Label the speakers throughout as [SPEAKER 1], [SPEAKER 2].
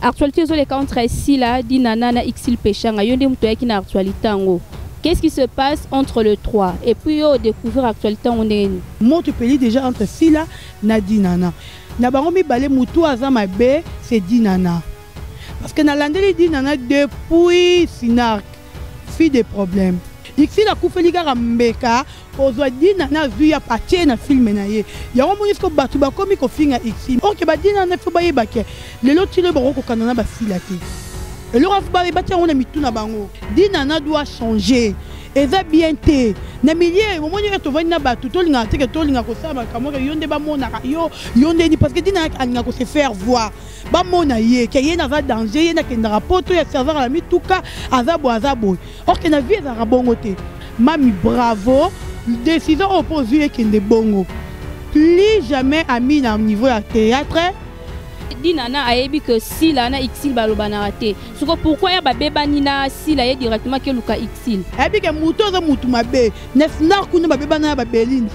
[SPEAKER 1] Actualité ezoleka entre Sila, Dinana na Xil Peshanga. Yo nde moto oyaki na actualité yango. Qu'est-ce qui se passe entre le 3 et puis yo découvrir actualité yango ndenge nini?
[SPEAKER 2] Moto epeli déjà entre Sila na Dinana. Na bango mibale mutu aza mabe c'est Dinana. Parce que nalandeli Dinana depuis Sinark. Fille de problème. Xil akufeli kaka mbeka kozwa Dinana azwi ya atie na film na ye. Yango moni siko bato bakomi kofinga Xil. Ok ba Dinana faut bayeba ke lelo ti lelo bakokokana na basila te. Eloko faut batia yango na mitu na bango. Dinana doit changer. Eza bien te. Na milieu omoni oyo tovandi na bato tolingaka te ke tolingaka kosala makambo yo nde bamonaka yo yo nde ni parce que Dinana alingaka ko se faire voir. Bamona ye ke ye naza danger, ye nakendaka poto ya serveur na mituka, aza boye aza boye. Or que na vie ezalaka bongo te. Mami bravo, décision oyo po ozwi ekende bongo. Plus jamais ami na niveau ya théâtre.
[SPEAKER 1] Dinana ayebi que Sila na Xil balobanaka te. Siko pourquoi ya babebani na Sila ye directement ke luka Xil?
[SPEAKER 2] Ayebi ke mutu aza mutu mabe. Na Snar kuna babebana na ba Belinda.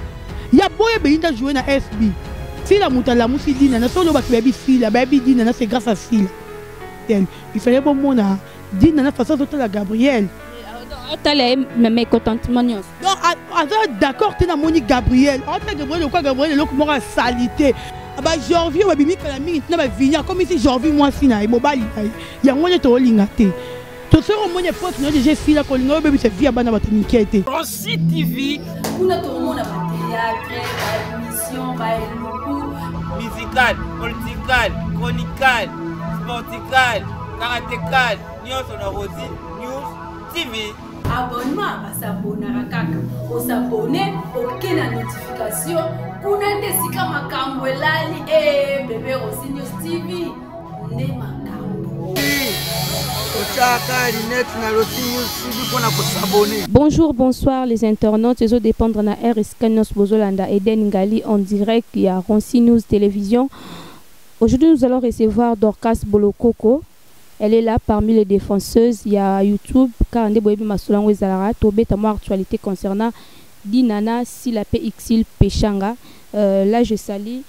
[SPEAKER 2] Ya boye Belinda jouer na SB. Sila mutu alamusi Dinana solo bato bayebi Sila, bayebi Dinana c'est grâce à Sila. Il fallait bomona Dinana façon azotala Gabriel.
[SPEAKER 1] Otala ye mécontentement nyonso.
[SPEAKER 2] Donc aza d'accord te namoni Gabriel. Otala Gabriel lokola Gabriel eloko moko ya salité. Ba Jorvi babimi kala mingi tina ba Vinya comme si Jorvi mwasi na ye mobali na ye. Yango nde tolinga te. Tosoki omoni epoque na yo déjà esila kolinga oyebebisa vie ya bana bato mike te.
[SPEAKER 3] Rossy TV.
[SPEAKER 4] Kuna tokomona ba théâtre, ba émission, ba eluku.
[SPEAKER 3] Musical, political, chronical, sportical, karatécal, nyonso na Rossy News TV.
[SPEAKER 4] Abonnement basabonaka kaka osabone oke na notification kuna nde esika makambo elali e bebe Rossy News TV nde makambo.
[SPEAKER 5] Otiaka lunette na Rossy News TV mpona kosabone.
[SPEAKER 1] Bonjour, bonsoir les internautes. Ezo dépendre na RSK News Bozolanda Eden Ngali en direct ya Rossy News Télévision. Aujourd'hui, nous allons recevoir Dorcas Bolokoko. Elle est là parmi les défenseuses. Il y a YouTube, car nde boyebi masolango ezalaka tobeta mwa actualité concernant Dinana Sila pe Xil Peshanga. Là, je salue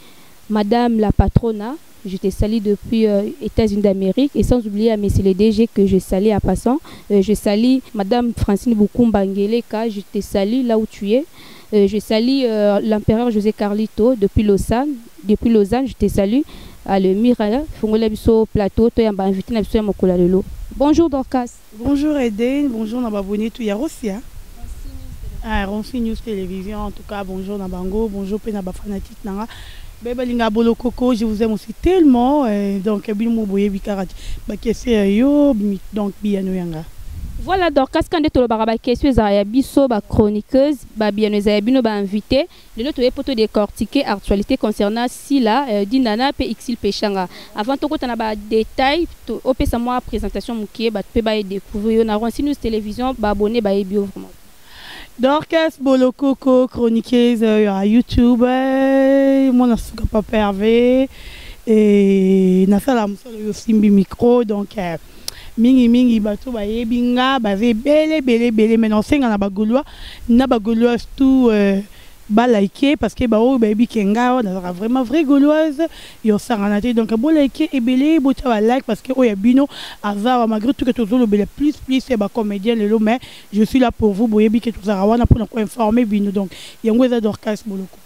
[SPEAKER 1] Madame la patrona. Je te salue depuis États-Unis d'Amérique. Et sans oublier à Monsieur le DG que je salue à passant. Je salue Madame Francine Bukumba Ngeleka. Je te salue là où tu es. Je salue l'empereur José Carlito depuis Lausanne. Depuis Lausanne, je te salue. Allez, Mira, fongola biso plateau, toi yamba invité na biso ya mokola lelo. Bonjour Dorcas.
[SPEAKER 2] Bonjour Eden, bonjour na babonné tout ya Rosia. Ah, Rossy News Télévision, en tout cas, bonjour na bango, bonjour pe na ba fanatique nanga. Beba linga bolokoko, je vous aime aussi tellement. Donc bino boye bikarati. Ba question yo donc biyano yanga.
[SPEAKER 1] Voilà Dorcas quand to ba ba question za ya biso ba chroniqueuse, ba biyano za ya bino ba invité. Lelo toye poto décortiquer actualité concernant Sila, Dinana pe Xil Peshanga. Avant to kota na ba détail, to opesa moi présentation mukie ba pe ba découvrir na Rossy News Télévision, ba abonné ba bio vraiment.
[SPEAKER 2] Dorcas Bolokoko chroniqueuse à YouTube, moi na suka papa Hervé et na sala musala yo simbi micro donc mingi mingi bato ba yebinga ba bele bele bele mais non senga na ba gaulois na ba gauloise tout ba liker parce que ba oyo ba yebi kenga na vraiment vrai gauloise yo sangana te donc bo liker ebele bo tia ba like parce que oyo bino aza malgré tout que tozolo bele plus plus ba comédien lelo mais je suis là pour vous boyebi que tozara wana pour nous informer bino donc yango eza Dorcas Bolokoko.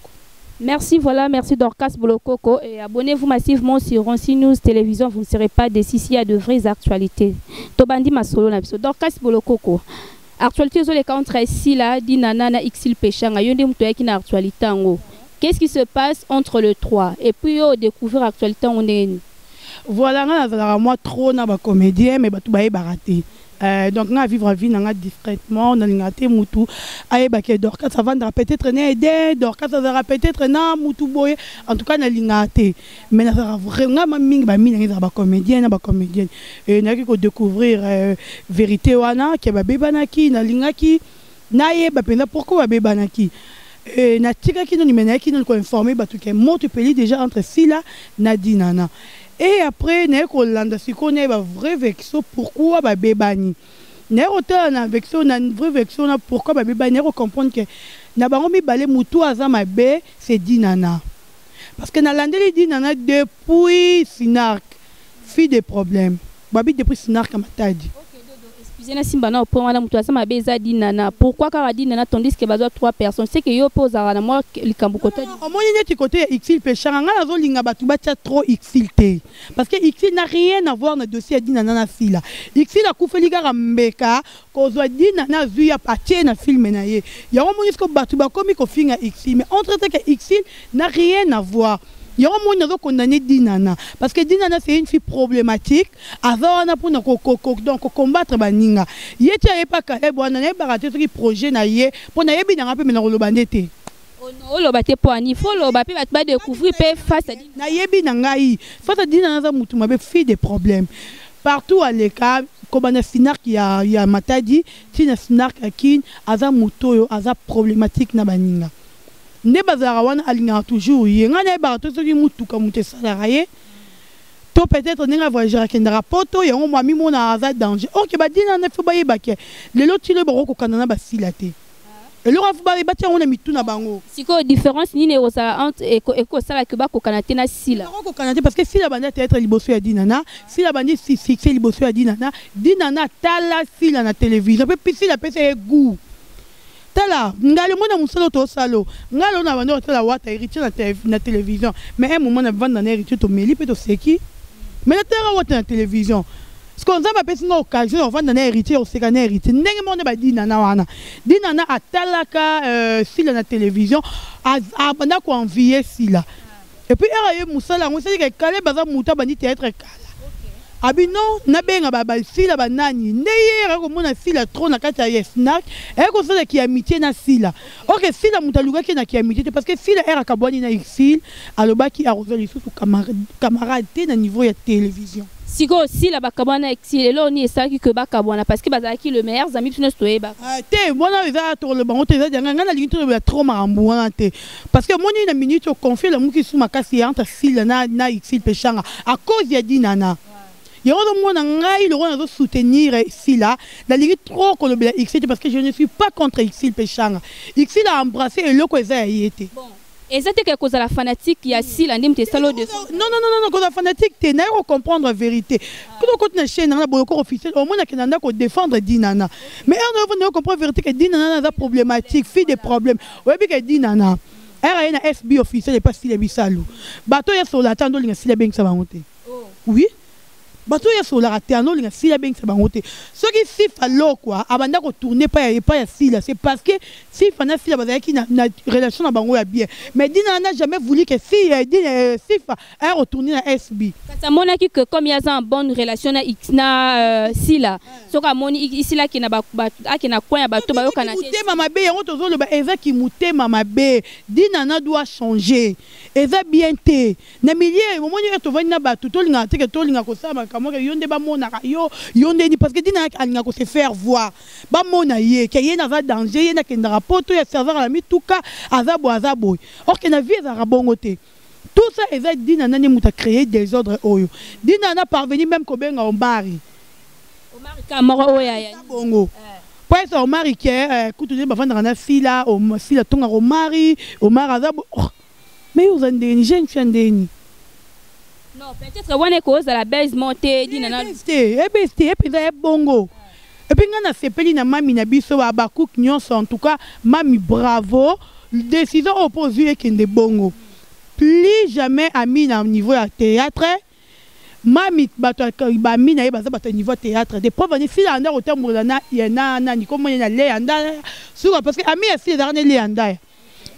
[SPEAKER 1] Merci, voilà, merci Dorcas Bolokoko et abonnez-vous massivement sur Rossy News Télévision, vous ne serez pas déçus s'il y a de vraies actualités. Tobandi masolo na biso Dorcas Bolokoko. Actualité ezoleka entre Sila, Dinana na Xil Peshanga. Yo nde moto oyaki na actualité yango. Qu'est-ce qui se passe entre le 3 et puis yo découvrir actualité yango ndenge nini?
[SPEAKER 2] Voilà, nga nazalaka moi trop na ba comédien mais bato bayebaka te. Donc nga vivre vie nanga discrètement nalinga te mutu ayeba ke Dorcas avandaka peut-être na Eden, Dorcas azalaka peut-être na mutu boye. En tout cas nalinga te mais nazalaka vraiment nga mingi ba mingi ezalaka ba comédien na ba comédienne. Et nayaki ko découvrir vérité wana ke babebanaki nalingaki nayeba mpenza pourquoi babebanaki. Et natikaki noni mais nayaki noni ko informer bato ke moto epeli déjà entre Sila na Dinana. Et après naye kolanda sikoyo nayeba vrai vexo pourquoi babebani. Naye kotala na vexo na vrai vexo na pourquoi babebani, naye ko comprendre que na bango mibale mutu aza mabe c'est Dinana. Parce que nalandeli Dinana depuis Sinark. Fille de problème. Babi depuis Sinarka Matadi.
[SPEAKER 1] Excusez na simba na point wana mutu aza mabe eza Dinana. Pourquoi kaka Dinana tandis que bazwa trois personnes? C'est que yo pe ozalaka na mwa likambo kota.
[SPEAKER 2] Omoni neti côté ya Xil Peshanga nga nazolinga bato batia trop Xil te. Parce que Xil n'a rien à voir na dossier ya Dinana na Sila. Xil akufeli kaka mbeka kozwa Dinana azwi ya atie na film na ye. Yango omoni siko bato bakomi kofinga Xil mais entre temps que Xil n'a rien à voir. Yango omoni nazo condamner Dinana parce que Dinana c'est une fille problématique aza wana mpona donc kocombattre baninga ye ti ayepa Caleb wana nayebaka te soki projet na ye mpo nayebi nanga mpe me na koloba nde te.
[SPEAKER 1] Oloba te po ani faut loba pe bato ba découvrir pe face à Dinana.
[SPEAKER 2] Nayebi na ngai face à Dinana aza mutu mabe, fille de problème partout aleka kobanda Sinark ya Matadi ti na Sinark ya Kin aza mutu oyo aza problématique na baninga nde bazalaka wana alingaka toujours ye. Ngai nayebaka to soki mutuka mutu esalaka ye to peut-être ndenge avoyageur akendaka poto yango mwa mimona aza danger. Ok, badinana fo bayebake lelo ti lelo bakokokana na basila te. Eloko afu batia yango na mitu na bango.
[SPEAKER 1] Sikoyo différence nini ekozala entre ekosalaka bakokana te na Sila?
[SPEAKER 2] Bakokana te parce que Sila bandi théâtre liboso ya Dinana, Sila bandi succès liboso ya Dinana, Dinana tala Sila na télévision pe Sila pesa ye goût. Tala ngali mona musalo to salo ngali na bandi tala wata héritier na télévision mais un moment na vanda na héritier to meli pe to seki mais na tala wata na télévision. Parce qu'on a pas une occasion de vendre un héritier au second héritier. Ndenge mona ba Dinana wana. Dinana atalaka Sila na télévision a banda ko envier Sila. Et puis era ye musala ngo c'est que Caleb baza muta bandi théâtre kala. Abi non na benga ba Sila ba nani. Ndeye era ko mona Sila trop na kati ya snack. E ko sala ki amitié na Sila. OK Sila muta luka ki na ki amitié parce que Sila era kabwani na exil alobaki a rozali sous camarade na niveau ya télévision.
[SPEAKER 1] Siko Sila bakabwana exil elo ni esaki que bakabwana parce que bazalaki le meilleur ami biso toyeba.
[SPEAKER 2] Te mwana eza to le bango te eza nga nga na lingi to ya trop makambo wana te parce que moni na minute au conflit la muki suma kasi entre Sila na exil peshanga à cause ya Dinana. Yango mona ngai le roi nazo soutenir Sila na lingi trop kolobela exil parce que je ne suis pas contre exil peshanga. Exil a embrassé eloko eza ya yete.
[SPEAKER 1] Bon. Et ça, c'est que la fanatique, il y a si la nime, c'est de.
[SPEAKER 2] Non, non, non, non, non, fanatique, tu n'as pas comprendre la vérité. Quand on compte la chaîne, on a beaucoup officiel, au moins, on a qu'à défendre Dinana. Mais on a comprendre la vérité que Dinana a problématique, fille des problèmes. Oui, que Dinana, elle a une SB officielle et pas si les bisalou. Bateau, il y a sur la tente, il y a si les bien ça va monter. Oui. Bateau, il y a sur la tente, il y a si les bien ça va monter. Ce qui sifa quoi, abanda ko tourner pas pas Sila, c'est parce que si fana Sila bazali ki na relation na bango ya bien. Mais Dinana n'a jamais voulu que si Sifa a retourné na SB.
[SPEAKER 1] Kasi monaki que comme il y a une bonne relation na X na Sila. Soka moni ici là ki na ba ki na coin ya bato ba yoka na
[SPEAKER 2] mutema mabe yango tozo loba eza ki mutema mabe. Dinana doit changer. Eza bien te. Na milieu momoni to vandi na bato to linga te ke to linga ko sala makambo ke yo nde ba monaka yo yo nde ni parce que Dinana alinga ko se faire voir. Ba mona ye ke ye na va danger ye na kendaka poto ya serveur la mituka azabo azabo. Or que na vie ezalaka bongo te. Tout ça eza Dinana ne muta créer des ordres oyo. Dinana parvenu même ko benga Omari.
[SPEAKER 1] Omari ka moko oya ya.
[SPEAKER 2] Bongo. Po esa Omari ke kutu ne bavanda na Sila, Sila tonga Omari, Omar azabo. Mais yo ndeni, jeune fille ndeni.
[SPEAKER 1] Non, peut-être wana ko za la base montée Dinana.
[SPEAKER 2] EBST, EBST, bongo. Et puis nga na sepeli na mami na biso ba Bakouk nyonso en tout cas mami bravo décision opposée kende bongo. Plus jamais ami na niveau ya théâtre mami bato ba mi na ye baza bato niveau théâtre des preuves ni fila nda kotambola na ya na na ni komona na le anda suka parce que ami ya fila na le anda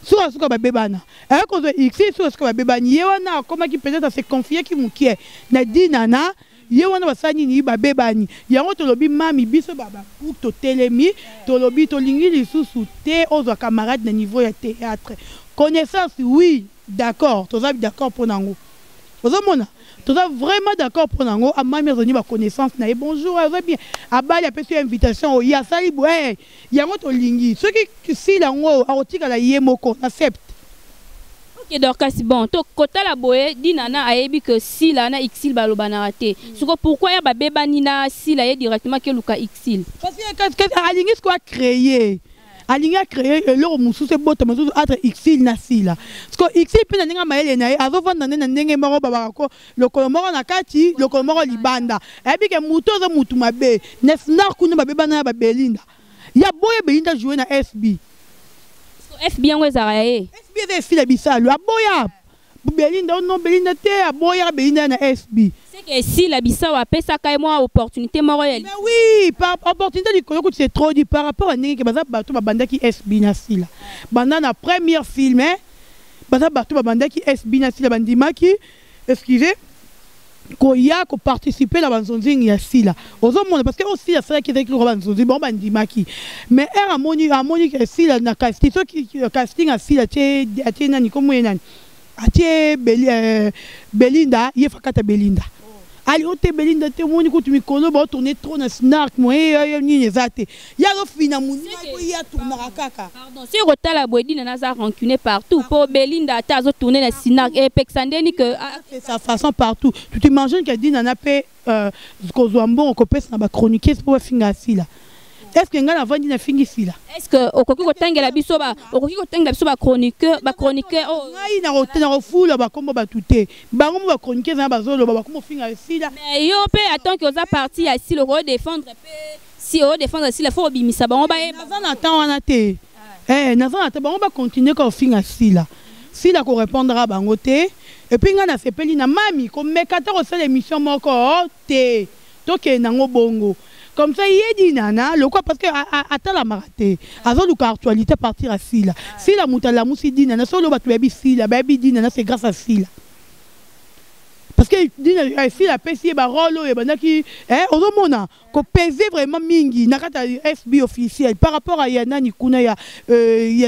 [SPEAKER 2] suka suka ba bebana e ko zo x suka suka ba bebani ye wana akomaki peut-être se confier ki mukie na Dinana ye wana basani ni ba bebani yango tolobi mami biso baba pour to telemi tolobi tolingi lisusu te ozwa camarade na niveau ya théâtre connaissance oui d'accord toza d'accord pour nango ozomona toza vraiment d'accord pour nango amami azoni ba connaissance na ye bonjour aza bien abali apesi invitation oya asali boye yango tolingi soki sila yango akotikala ye moko accepte.
[SPEAKER 1] Ok Dorcas bon to kotala boye Dinana ayebi que Sila na Xil baloba na raté. Siko pourquoi ya babebani na Sila ye directement ke luka Xil?
[SPEAKER 2] Parce que alingi ce quoi créer. Alingi acréer eloko mosusu, ebotama mosusu entre Ursule na Sila. Parce que Ursule mpe na ndenge mayele na ye, azovanda nde na ndenge moko babaka ko lokolo moko na kati, lokolo moko libanda. Ayebi ke motu aza motu mabe na snar kuna, babebana na babelinda ya boye. Belinda joue na SB.
[SPEAKER 1] FB yango ezalaka ya ye.
[SPEAKER 2] SB eza esila bisalo. Aboya Belinda, oh non, Belinda te, aboyaka Belinda na SB.
[SPEAKER 1] C'est que esila bisawa apesaka ye mwa opportunité moko ya
[SPEAKER 2] Mais oui, par opportunité likolo kuti, c'est trop dit par rapport à ndenge ke baza bato babandaki SB na Sila banda na première film, hein? Baza bato babandaki SB na Sila, bandimaki, excusez, koya koparticiper na banzonzingi ya Sila. Ozomona, parce que oyo Sila asalaki ezalaki lokola banzonzi, bango bandimaki. Mais ere amoni ke Sila na casting, soki casting ya Sila atie nani, kombo ye nani, atie Belinda, ye fakata Belinda ali o te, Belinda te. Omoni kutu mikolo baotourne trop na snark, moye nini eza te, ye azofina monina po ye atournaka kaka.
[SPEAKER 1] Pardon, soki kotala boye, Dina naza rancune partout mpo Belinda ata azotourne na Sinark, epekisa ndeni ke
[SPEAKER 2] C'est sa façon partout. Tu t'imagines que Dina na pe kozwa mbongo kopesa na bachroniqueuse mpo bafinga Asila? Est ce que ngai navandi nafingi Sila?
[SPEAKER 1] Est ce que okoki kotangela biso bachroniqueur oyo?
[SPEAKER 2] Ngai nakofula bakombo bato te. Bango mo bachroniqueuse na bazoloba, bakoma ofinga Sila.
[SPEAKER 1] Mais yo mpe, en tant que oza parti ya Sila, okodéfendre mpe si odéfendre Sila, faut obimisa bango bayeba.
[SPEAKER 2] Naza na temps wana te. Naza na te. Bango bacontinue ka kofinga Sila, Sila korépondre bango te. Et puis ngai nasepeli na mami komeka ata kosala émission moko te, tokende nango bongo comme ça. Ye Dinana lokwa, parce que atalamaka te, azoluka actualité partir ya Sila. Sila moto alamusi Dinana. Solo bato bayebi Sila, bayebi Dinana, c'est grâce à Sila, parce que Dina Sila apesi ye barole oyo ebandaki. Ozomona kopese vraiment mingi na kati ya SB officiel par rapport à ya nani kuna ya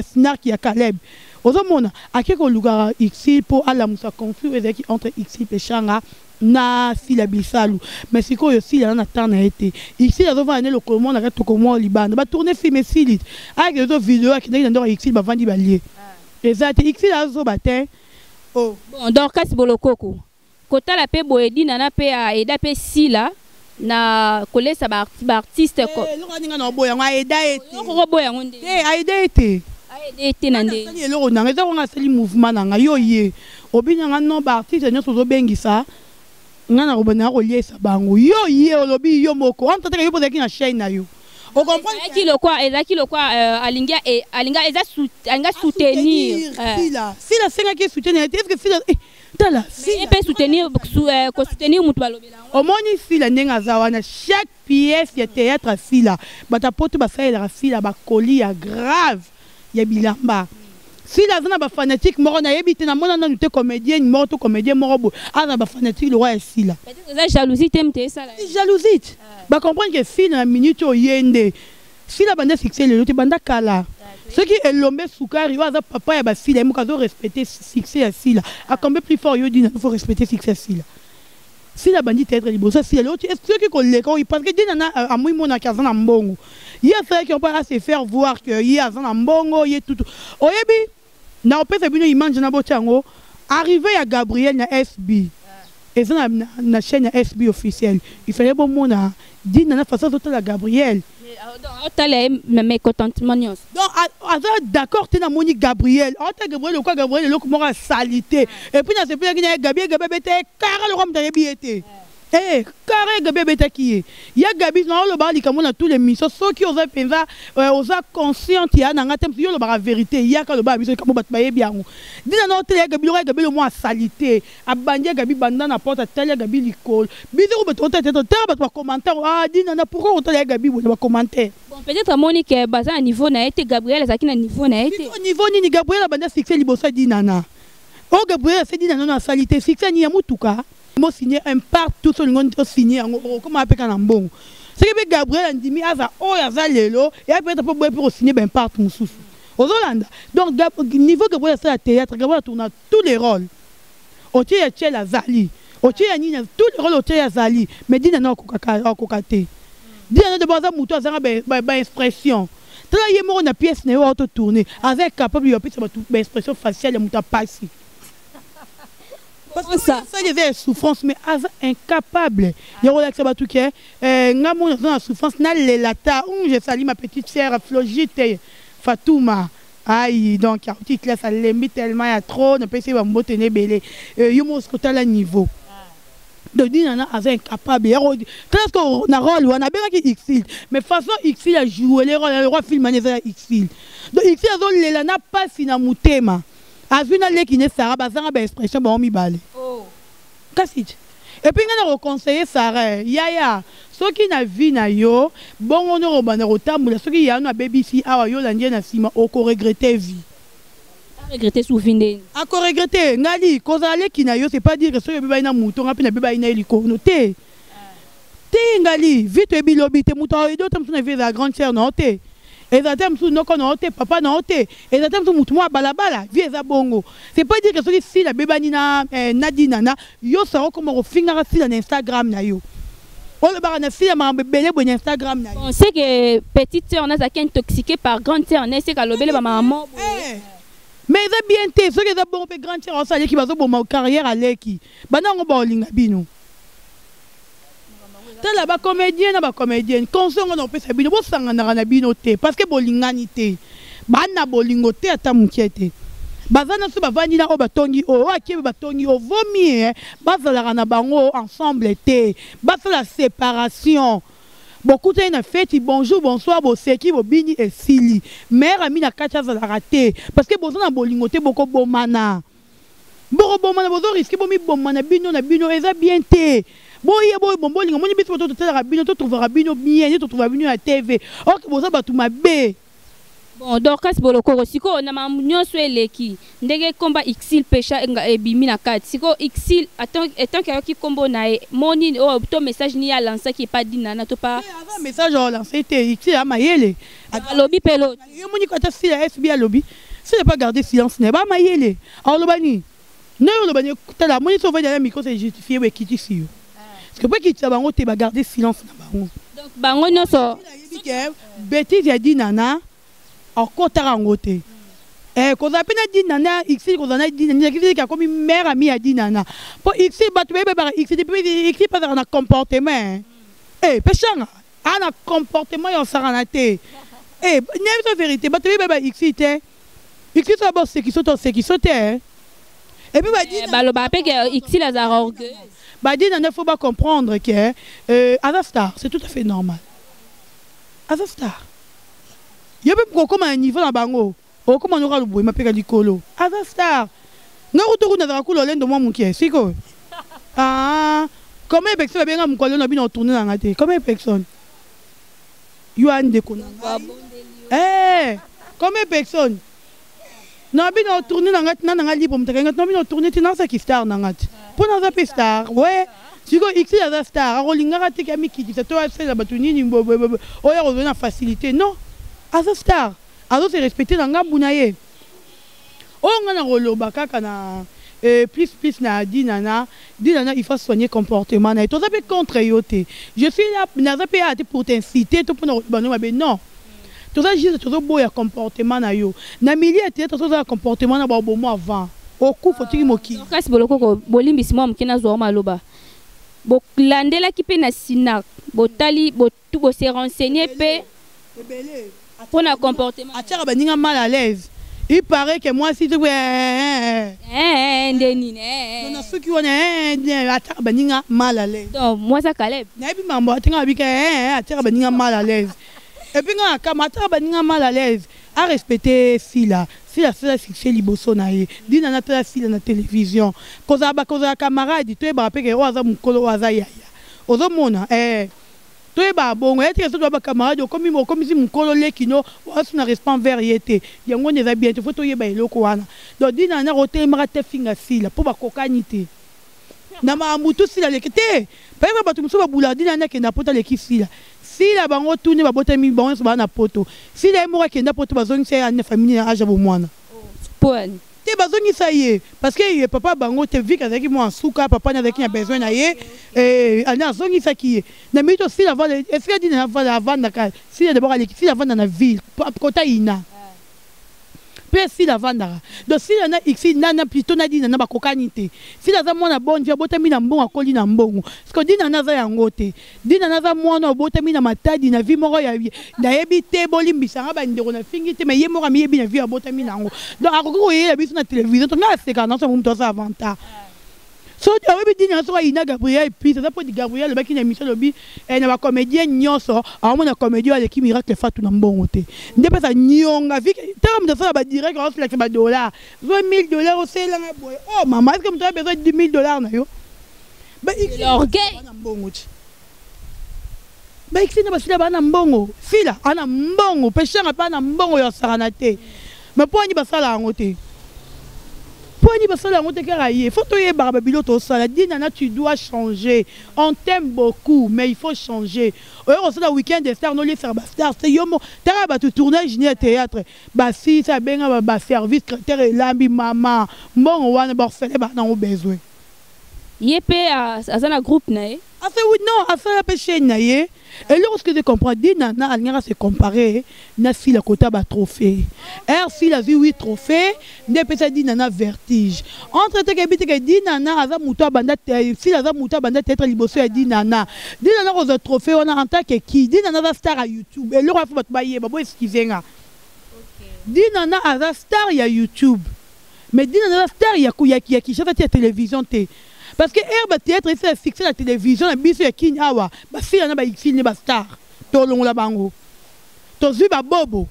[SPEAKER 2] snark ya Caleb. Ozomona ake kolukaka Ursule mpo alamusa conflit oyo ezalaki entre Ursule mpe Shanga na Sila Bisalu. Mais sikoyo Sila aza na temps na ye te. Ursule azovanda nde lokolo moko na kati, toko moko libanda. Batourne film esili, ayeke ezo video, akendaki na ndako ya Ursule, bavandi balie, eza te. Ursule azoba te, oh.
[SPEAKER 1] Bon, Dorcas Bolokoko, kotala mpe boye, Dinana mpe aida mpe Sila na kolesa baartiste.
[SPEAKER 2] Eloko aninga na oboya yango, aida ye te.
[SPEAKER 1] Okoboya yango nde?
[SPEAKER 2] Te, aida ye te.
[SPEAKER 1] Aida ye te na nde?
[SPEAKER 2] Asali eloko nanga eza konga, asali mouvement na ngai. Yo ye obinanga non, baartiste nyonso ozobengisa ngai na kobanda koliesa bango. Yo ye olobi yo moko entre teke yo mpo ozalaki na chaîne na yo, ocomprendre?
[SPEAKER 1] Ezalaki lokwa alingi alinga eza alinga soutenir.
[SPEAKER 2] Sila, Sila asengaki soutien na ye te. Est ce que Sila, tala.
[SPEAKER 1] Ye mpe soutenir, kosoutenir moto balobela yango.
[SPEAKER 2] Omoni Sila ndenge aza wana, chaque pièce ya théâtre ya Sila, bato ya poto basalelaka Sila bakoli ya grave ya bilamba. Sila aza na bafanatique moko nayebi te, namona nanu te comédienne moko to comédien moko boye aza na bafanatique lokwa ya Sila.
[SPEAKER 1] Peut-être eza jalousie te moto esala.
[SPEAKER 2] Jalousie te, bacomprendre ke Sila na minute oyo ye nde Sila banda succès lelo te, banda kala. Soki Elombe Sukari oyo aza papa ya basila, ye moko azorespecte succès ya Sila, akombe plus fort. Yo Dina, faut respecter succès ya Sila. Sila bandi théâtre liboso ya Sila. Lelo soki koleka oyo, parce que Dina na amoi monaki aza na mbongo, ye asalaki mpo a se faire voir que ye aza na mbongo. Ye tutu oyebi na opesa bino image na botia yango, arrivé ya Gabriel na SB eza na chaîne ya SB officiel. Il fallait bomona Dina na façon azotala Gabriel.
[SPEAKER 1] Otala ye na mécontentement nyonso.
[SPEAKER 2] Donc aza d'accord te. Namoni Gabriel, aota Gabriel lokwa Gabriel eloko moko asali te. Et puis nasepelaki na ye Gabi, Gabi abeta ye kara lokwa moto ayebi ye te. Carré Gabi abetaki ye ya Gabi. Naolobaka likambo na tous les missions. Soki oza mpenza oza consciente ya na nga te, yo olobaka vérité, yaka olobaka biso likambo bato bayebi yango. Dina na otela ya Gabi lokwa ya Gabi lo mwa asali te. Abandi ya Gabi banda na porte, atali ya Gabi likolo. Biso ko bato otala te, tala bato bacommentaire: "Ah, Dina na pourquoi otala ya Gabi boye?" Na bacommentaire.
[SPEAKER 1] Bon, peut-être amoni ke baza na niveau na ye te. Gabriel azalaki na niveau na ye te.
[SPEAKER 2] Niveau nini? Gabriel abanda succès liboso ya Dinana. Oyo Gabriel ase Dina nano asali te succès nini ya motuka mosigne un partout. So olingo osigne yango, okoma mpe kaka na mbongo. Soki mpe Gabriel andimi aza oyo aza lelo, eya peut-être mpo boye mpe kosigne baimparte mosusu ozolanda. Donc niveau Gabriel asala théâtre, Gabriel atourna tous les rôles. Otie ya Tiel azali, otie ya nini, tous les rôles otie ya azali. Mais Dina na akoka te. Dina na d'abord aza motu azanga baexpression. Tala ye moko na pièce na ye oyo autotourne, aza capable ya apesa bato baexpression faciale ya moto apasi, parce que asali eza ya souffrance, mais aza incapable ya kolakisa bato ke nga mona aza na souffrance, nalela ta. Je sali ma petite sœur Flogite. Fatouma ayi donc auti classe alembi tellement ya trop, napesi ye bambote na ebele. Yo moko soki otala niveau, donc Dinana aza incapable ya tala soki na rôle wana abengaki Exil, mais façon Exil ajoue le rôle, roi film wana eza ya Exil. Donc Exil azolela na pasi na motema, azwi na leki ne Sara, bazanga baexpression bango mibale. Kasi et puis ngai na koconseille Sara, yaya, soki na vie na yo bongo nde okobanda kotambola, soki yano abebisi awa, yo olandi ye na nsima, okoregretter vie.
[SPEAKER 1] Regretter sufi ndeni?
[SPEAKER 2] Akoregretter. Ngali kozala leki na yo, c'est pas dire que soki obebai na moto, nga mpe nabebai na ye likono te. Te, ngali vie toyebi lobi te. Moto aoyede te, mosusu na vie ezala grande sœur na yo te, ezala te mosusu noko na yo te, papa na yo te, eza te mosusu motu moko ya balabala. Vie eza bongo. C'est pas dire que soki Sila abebani na na Dinana, yo Sara okoma kofingaka Sila na Instagram na yo, olobaka na Sila makambo ebele boye na Instagram na yo.
[SPEAKER 1] Bon, c'est que petite sœur nazalaki intoxiquée par grande sœur na eseka alobele bamama.
[SPEAKER 2] Eh, mais eza bien te. Soki eza bongo mpe grande sœur aosa aleki, bazoboma carrière aleki bana yango, baolinga bino. Tala bacomédien na bacomédienne, conseil ngo na kopesa bino: bosanganaka na bino te, parce que bolingani te, bana bolingo te ata mokie te. Baza na so bavandi na oyo batongi oyo, oyo akebe batongi oyo, vomie bazalaka na bango ensemble te, basala séparation. Bokutani na feti, bonjour, bonsoir, boseki, bobini, esili. Meilleur ami na kati azalaka te, parce que boza na bolingo te, bokobomana, bokobomana, bozorisquer bomibomana bino na bino. Eza bien te. Boye boye bolingo moni biso bato totalaka bino, totrouvaka bino bien nde totrouvaka bino ya TV, ok, boza bato mabe.
[SPEAKER 1] Bon, Dorcas Bolokoko, sikoyo na makambo nyonso eleki, ndenge nkomba Exil Pesha ebimi na kati sikoyo, Exil etant que ayoki nkombo na ye, mo nini oyo to message nini alansaki epa Dinana to pa?
[SPEAKER 2] Aza message olancer te. Exil ya mayele.
[SPEAKER 1] Alobi mpe lo.
[SPEAKER 2] Yo moni ko ata Sila SB alobi, Sila pas garder silence na ye, ba mayele aloba nini na yo, oloba nini? Tala, moni so ovandi na micro, c'est justifié bo ekitisi yo, parce que po ekitisa bango te, bagarde silence na bango.
[SPEAKER 1] Donc bango nyonso.
[SPEAKER 2] Ayebi ke bétise ya Dinana akotaka yango te. Kozala mpe na Dinana, Xil kozala na Dinana, Xil akomi meilleur ami ya Dinana, mpo Xil bato bayebebaka Xil mpe Xil mpe azalaka na comportement peshanga, aa na comportement ya osakana te. Nayebi so vérité, bato bayebeba Xil te. Xil so bosekiso to osekiso te, et puis
[SPEAKER 1] badina balobaka mpe ke Xil azalaka orgueil.
[SPEAKER 2] Badinana, faut bacomprendre que aza star, c'est tout à fait normal, aza star. Yo mpe kokóma na niveau na bango, okóma noka loboye mapeka likolo. Aza star. Nga kutu kuna azalaka kula olendo mwa moke. Sikoyo, ah, combien de personnes babenga mokolo na bino otourne nanga te? Combien de personnes yo a ndeko na ngai? Eh, combien de personnes na bino otourne na nga na nanga libre, moto akangi na bino otourne te? Nazaki star na nga te, mpo naza mpe star we. Sikoyo Xil aza star, akolingaka te ke amikitisa to asalela bato nini oyo akozwa na facilité. Non, aza star, azose respecte na ngambu na ye. Oyo ngai na koloba kaka na plus plus na Dinana, Dinana, il faut soigner comportement na ye. Toza mpe contre yo te, je suis là, naza mpe aya te pour t'inciter to mpona koloba no mabe, non. Toza juste tozoboya comportement na yo na milieu ya théâtre. Tozala comportement na baobomo avant okufa, otiki mokili.
[SPEAKER 1] Kasi Bolokoko, bolimbisi mwa moke, nazwa maloba. Bolandelaki mpe na Sinac, botali bose renseigner mpe mpona comportement?
[SPEAKER 2] Atiaka baninga mal à l'aise. Il paraît que mwasi te.
[SPEAKER 1] Nde nini?
[SPEAKER 2] Na suki wana atiaka baninga mal à l'aise.
[SPEAKER 1] Donc mwasi Caleb.
[SPEAKER 2] Nayebi mambo atinga babika, atiaka baninga mal à l'aise. Et puis nga na kama atiaka baninga mal à l'aise. Arespecte Sila. Sila asala succès liboso na ye. Dina natala Sila na télévision. Kozala kozala camarade, toyebaka mpe ke oyo aza mokolo, oyo aza yaya. Ozomona, toyebaka bongo ye teke. Soki toya bacamarade, okomi okomisi mokolo leki no oasi na respect envers ye te, yango wana eza bien te. Faut toyeba eloko wana. Donc Dina na kotelemaka te finga Sila, mpo bakokani te na makambo tu. Sila leki te. Par exemple, bato mosusu babulaka Dina nde akenda poto, aleki Sila. Sila bango tuni babotami bango nyonso baa na poto. Sila ye moko akenda poto, bazongisa ye na famille na age ya bomwana. Te, bazongisa ye parce que ye papa bango te vike azalaki mwa suka, papa ne azalaki na besoin na ye, ane azongisaki ye na minute. Sila avanda esika Dina avandaka, Sila d'abord aleki Sila avanda na ville kota ina. Mpe Sila avandaka. Donc Sila na Ursule na na plutôt na Dinana bakokani te. Sila aza mwana bonne vie abotami na mbongo akoli na mbongo. Parce que Dinana aza yango te. Dinana aza mwana obotami na Matadi na vie moko ya nayebi te bolimbisa nga ba ndeko na fingi te mais ye moko amiyebi na vie abotami na yango. Donc akoki koyela biso na television to nga asekaka na so mutu aza avantage. Soki oyebi Dina soki ayina Gabriel puis aza po Gabriel alobaki na emission alobi eh, na ba comedien nyonso aomona comedien oyo aleki Miracle Fatou na mbongo te nde pesa nyonga vi tala moto asala ba direct aosilakisa ba dollar zwa 1000 dollars oselanga boye oh mama est-ce que moto a besoin 10 000 dollars na yo ba
[SPEAKER 1] l'orgueil
[SPEAKER 2] na mbongo ti ba na basila ba na mbongo sila ana mbongo peshanga pe ana mbongo ya sakana te mais mpo ani basala yango te mpo ani basala yango te kaka ye faut toyebaka babilo tosala. Dinana, tu dois changer. On t'aime beaucoup, mais il faut changer. Oyo kosala Weekend de Star, noliesaka bastars te. Yo mo taka bato tournage ni ya théâtre, basisa abenga baservice traiteur elambi mama mbongo wana baorphelin baa nango besoin.
[SPEAKER 1] Ye mpe aza na groupe na ye.
[SPEAKER 2] Asa oui, non, asala mpe chaîne na ye. Eloko ce que je comprends, Dinana alingaka se comparer na Sila kota batrophée. R Sila azwi 8 trophée nde epesa Dinana vertige entre teke yebi teke Dinana aza moto abanda, Sila aza moto abanda théâtre liboso ya Dinana. Dinana kozwa trophée wana en tant que qui? Dinana aza star ya YouTube. Eloko ya faut bato bayeba bo excuse nga, Dinana aza star ya YouTube, mais Dinana aza star ya Kinshasa te, ya télévision te, parce que aire bathéâtre esala succès na télévision na biso ya Kini awa, basila na baixile nde bastar. Tolongola bango, tozwi babobo,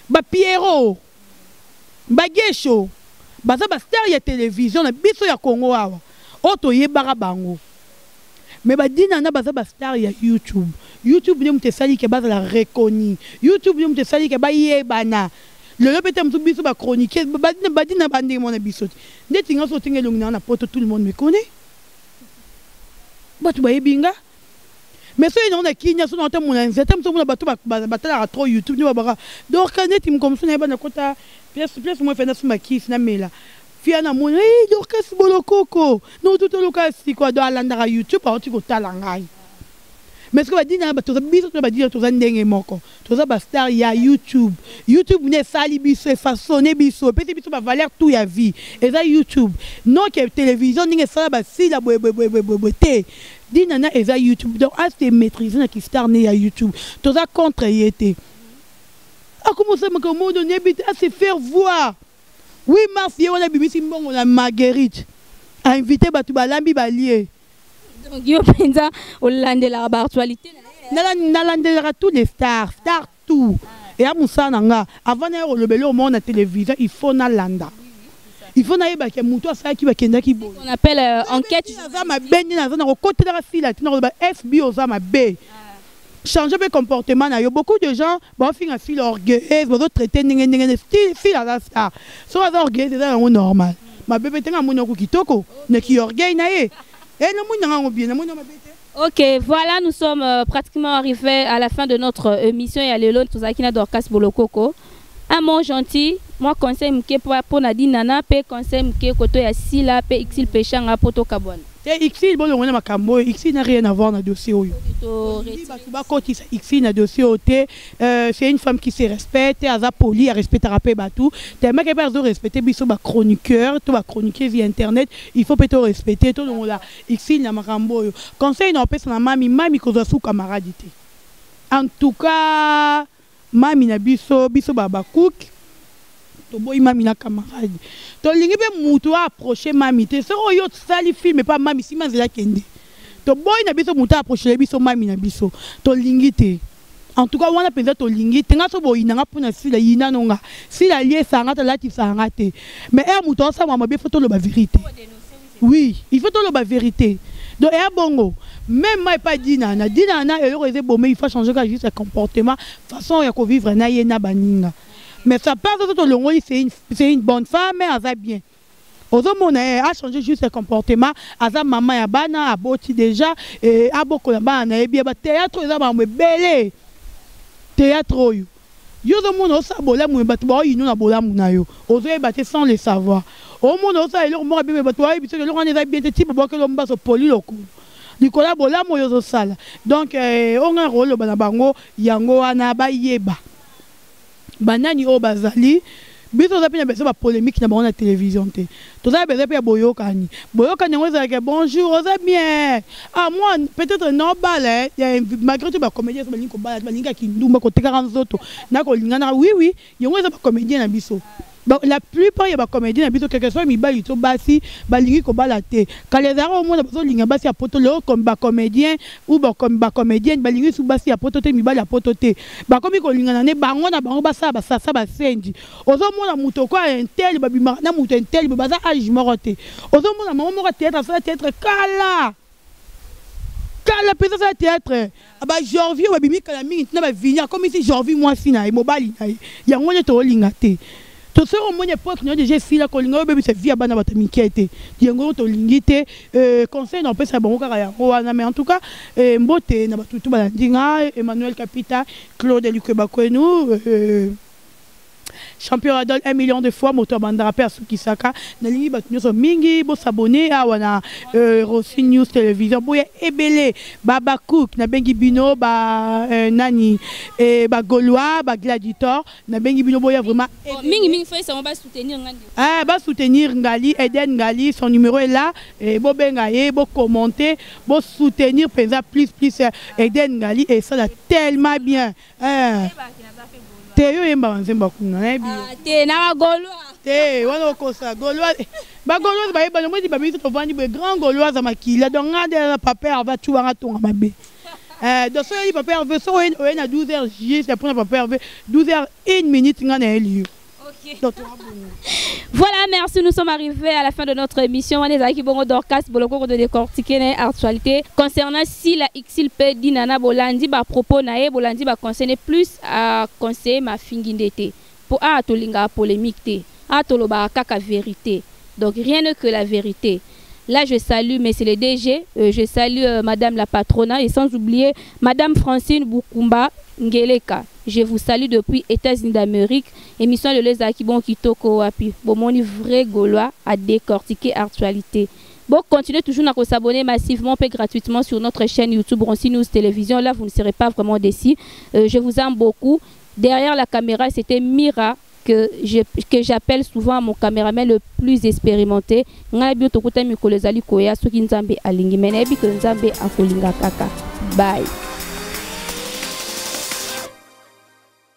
[SPEAKER 2] bapiero, bagesho, baza bastar ya télévision na biso ya Congo awa oyo toyebaka bango. Mais badinana baza bastar ya YouTube. YouTube nde moto esali ke bazala reconnu, YouTube nde moto esali ke bayebana lelo. Mpe te mosu biso bachroniqueur badina bandenge mona biso te. Ndeti nga so otinga elongi na nga na poto, tout le monde me connaît, bato bayebi nga. Mais soki nango na Kinya so nango tamona nzela te, mosu omona bato batalaka trop YouTube nde babaka Dorka. Neti moko mosu nayeba nakota place place mo efenda sumba kisi namela fia na mona hey, Dorcas Bolokoko notutoluka sikoyo. Do alandaka YouTube, auti kotala ngai. Mais soki badina toza biso to badina toza ndenge moko, toza bastar ya YouTube. YouTube nde esali biso, efaçonne biso, epesi biso bavaleur tout ya vie, eza YouTube. Non ke télévision ndenge esala basila boyeboyeboyeboye te. Dinana eza YouTube, donc ase maîtrise na kistar ne ya YouTube. Toza contre ye te. Akomosamaka modo neyebi te, ase faire voir. 8 mars ye wana abimisi mbongo na Marguerite, ainvite bato, balambi, balie.
[SPEAKER 1] Donc yo mpenza olandelaka baactualité?
[SPEAKER 2] Nalandelaka tous les stars, star tout eya mosala na nga. Avant naye koloba eloko moko na télévision, il faut nalanda, il faut nayebake motu asalaki bakendaki boye.
[SPEAKER 1] On appelle enquête.
[SPEAKER 2] Aza mabe nde naza na kokotelaka Sila te, nakoloba fb oza mabe, changer mpe comportement na yo. Beaucoup de gens baofinga Sila orgueilleuse, bazotraite ndenge ndenge. Sila aza star, soki aza orgueilleuse eza yango normal. Mabe mpe te, nga moni yako kitoko neki orgueil na ye e namoni nanga yango bien, namoni mabe te.
[SPEAKER 1] Ok, voilà, nous sommes pratiquement arrivés à la fin de notre émission. Ya lelo, tozalaki na Dorcas Bolokoko. Un mot gentil, moi conseil moke po na Dinana, pe conseil moke koto ya Sila, pe Exil Peshanga po tokabwana.
[SPEAKER 2] Te, Exil bolongo na makambo oyo, Exil n'a rien à voir na dossier oyo. Bato bakotisa Exil na dossier oyo te. C'est une femme qui se respecte, aza poli, arespectaka mpe bato tellement ke mpe azorespecte biso bachroniqueur to bachroniqueuse ya internet. Il faut mpe torespecte, tolongola Exil na makambo oyo. Conseil na opesa na mami, mami kozwa su camarade te. En tout cas mami na biso, biso babakuki toboyi mami na camarade. Tolingi mpe mutu aapproche mami te. Soki oyo osali film epa mami, nsima nzela kende. Toboyi na biso mutu aapprochele biso mami na biso, tolingi te. En tout cas wana mpenza tolingi te. Nga so boyinanga mpona Sila, yina no nga Sila aliesanga te, alatisaka nga te. Mais ere moto aosala mabe, faut toloba vérité. Oui, il faut toloba vérité. Donc eya bongo même ma epa Dinana. Dinana eloko eza ebome, il faut changer kaka juste comportement, façon ya kovivre na ye na baninga. Mais ça part so tolongoli, c'est une bonne femme, aza bien. Ozomona ye achanger juste comportement. Aza mama ya bana, aboti déjà, abokola bana na ye bien. Bathéâtre eza makambo ebele. Théâtre oyo yo ozomona osala bolamu, bato baoyino na bolamu na yo, ozoyeba te, sans le savoir. Omona osala eloko moko abime, bato baoyebi soki eloko wana eza bien te, ti babwakeli mbaso poli lokolo likolo ya bolamu oyo ozosala. Donc oyo ngai koloba na bango yango wana, bayeba. Banani oyo bazali biso toza mpe na besoin ba polémique na bango na télévision te. Toza na besoin mpe ya boyokani. Boyokani yango ezalaka bonjour, oza bien. Ah moi peut-être nobala eh, malgré tout ba comédien balingi kobala te, balingi kaka kindumba, kotekaka nzoto na kolingana. Oui, yango eza ba comédien na biso. La plupart ya ba comédien na biso, quelque soit mibali to basi, balingi kobala te. Kala ezalaka omona bazolinga basi ya poto. Lelo comme ba comédien ou ba comédienne balingi su basi ya poto te, mibali ya poto te, bakomi kolingana ne bango na bango, basala basasa basenji. Ozomona moto okoya un tel, babimaka na moto un tel, baza âge moko te. Ozomona mama moko théâtre, asala théâtre kala kala mpenza, asala théâtre bajorvi oyo babimi kala mingi ntina bavini, akomisi jorvi mwasi na ye, mobali na ye. Yango nde toolinga te. To soki omoni époque na yo déjà esila, kolinga oyo obebisa vie ya bana bato mike te. Yango oyo tolingi te. Conseil na opesa bango kaka yango wana. Mais en tout cas, mbote na bato tu balandi nga: Emmanuel Kapita, Claude Lukweba Kwenu, champion Adol 1 million de fois, moto abandaka mpe asukisaka. Nalingi bato nyonso mingi bosabone awa na Rosi News Télévision. Boya ebele, babacook nabengi bino, ba nani, bagaulois, bagladiator, nabengi bino, boya vraiment.
[SPEAKER 1] Mingi mingi faut esango basoutenir nga.
[SPEAKER 2] Ah, basoutenir Ngali, Eden Ngali, son numéro est là. Et bobenga ye, bocommenter, bosoutenir mpenza plus plus Eden Ngali, et ça tellement bien. Eh. Te, yo oyembaka nzembo kuna, nayebi yo.
[SPEAKER 1] Te, na bagaulois.
[SPEAKER 2] Te, wana okosa. Gaulois, bagauloise bayebani. Omoni babisi, tovandi boye, grand gauloise ya makila. Donc nga nde na papa Herve atuwanga tonga mabe. Donc soki oyebi papa Herve, soki oye na 12 heures juste mpona papa Herve, 12 heures 1 minute, nga nayeli yo. Donc,
[SPEAKER 1] Voilà, merci. Nous sommes arrivés à la fin de notre émission. On est avec Bongo Dorcas Boloko de décortiquer l'actualité concernant si la XLP Dinana. Bolandi ba propos na ye, bolandi ba conseiller plus à conseiller ma fingindete. Pour a tolinga polémique te. A toloba kaka vérité. Donc rien que la vérité. Là, je salue monsieur le DG, je salue Madame la patronne et sans oublier Madame Francine Bukumba Ngeleka. Je vous salue depuis États-Unis d'Amérique. Émission de les bon kitoko wapi. Bomoni vrai gaulois à décortiquer actualité. Bon, continuez toujours à s'abonner massivement et gratuitement sur notre chaîne YouTube Ronsi News Télévision. Là, vous ne serez pas vraiment déçus. Je vous aime beaucoup. Derrière la caméra, c'était Mira, que j'appelle souvent mon caméraman le plus expérimenté. Ngai bio tokuta mikolo ezali koya soki Nzambe alingi. Mais nayebi que Nzambe akolinga kaka. Bye.